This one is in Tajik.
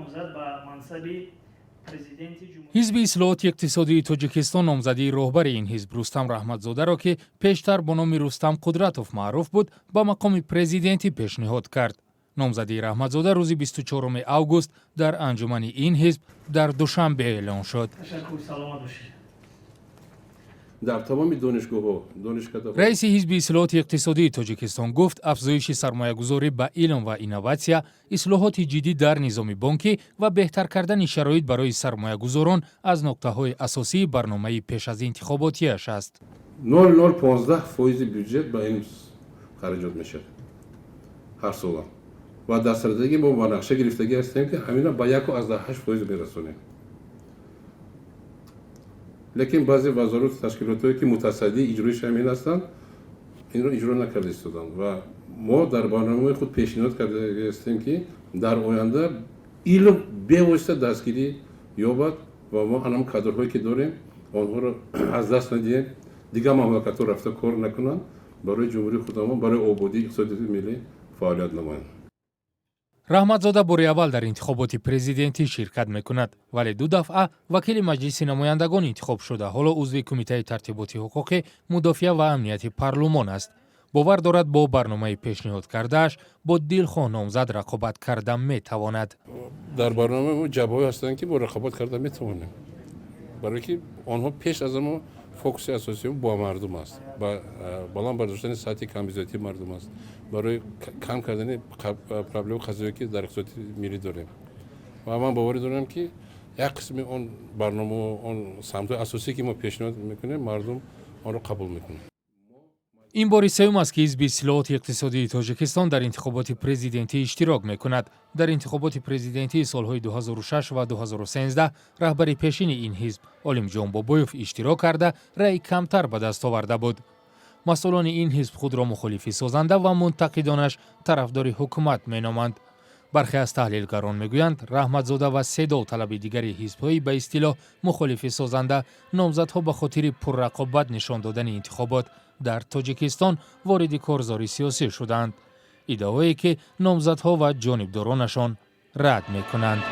Номзад ба мансаби Президенти Ҷумҳурии Ҳизби ислоҳоти иқтисодии Тоҷикистон номзадии роҳбари ин ҳизб Рустам Раҳматзодаро, ки пештар бо номи Рустам Қудратов маъруф буд, ба мақоми президентӣ пешниҳод кард. Номзадии Раҳматзода рӯзи 24 август дар анҷумани ин ҳизб дар Душанбе эълон шуд. Ташаккур, саломат бошед. Дар тамоми донишгоҳҳо, донишкадаҳо. Раиси Ҳизби ислоҳоти иқтисодии Тоҷикистон гуфт, афзоиши сармоягузорӣ ба илм ва инноватсия, ислоҳоти ҷиддӣ дар низоми бонкӣ ва беҳтар кардани шароит барои сармоягузорон аз нуқтаҳои асосии барномаи пеш аз интихоботиаш аст. 0,015 фоизи бюҷет ба ин хараҷот мешавад ҳар сола ва дар стратегия мо ба нақша гирифтагӣ ҳастем, ки ҳамина ба 1,8 фоиз мерасонем. Лекин баъзе вазорату ташкилотҳое, ки мутасаддии иҷроиши ҳамин ҳастанд, инро иҷро накарда истоданд ва мо дар барномаи худ пешниҳод карда ҳастем, ки дар оянда илм бевосита дастгирӣ ёбад ва мо анам кадрҳое, ки дорем, онҳоро аз даст надиҳем, дигар мамлакатҳо рафта кор накунанд, барои ҷумҳурии худамон, барои ободии иқтисодиёти миллӣ фаъолият намоянд. Раҳматзода бори аввал дар интихоботи президентӣ ширкат мекунад, вале ду дафъа вакили Маҷлиси намояндагон интихоб шуда, ҳоло узви Кумитаи тартиботи ҳуқуқӣ, мудофиа ва амнияти парлумон аст. Бовар дорад, бо барномаи пешниҳод кардааш бо дилхоҳ номзад рақобат карда метавонад. Дар барномаи мо ҷабҳаҳое ҳастанд, ки мо рақобат карда метавонем, барое ки онҳо пеш аз ҳама фокуси асосии бо мардум аст, ба баланд бардоштани сатҳи камбизоатии мардум аст, барои кам кардани проблему қазое, ки дар иқтисоди миллӣ дорем. Ва ман боварӣ дорам, ки як қисми он барномао, он самтҳои асосие, ки мо пешниҳод мекунем, мардум онро қабул мекунад. Ин бори сеюм аст, ки Ҳизби ислоҳоти иқтисодии Тоҷикистон дар интихоботи президентӣ иштирок мекунад. Дар интихоботи президентии солҳои 2006 ва 2013 раҳбари пешини ин ҳизб Олимҷон Бобоев иштирок карда, раъи камтар ба даст оварда буд. Масъулони ин ҳизб худро мухолифи созанда ва мунтақидонаш тарафдори ҳукумат меноманд. Бархе аз таҳлилгарон мегӯянд, Раҳматзода ва се довталаби дигари ҳизбҳои ба истилоҳ мухолифи созанда номзадҳо ба хотири пуррақобат нишон додани интихобот дар Тоҷикистон вориди корзори сиёсӣ шуданд, иддаое ки номзадҳо ва ҷонибдоронашон рад мекунанд.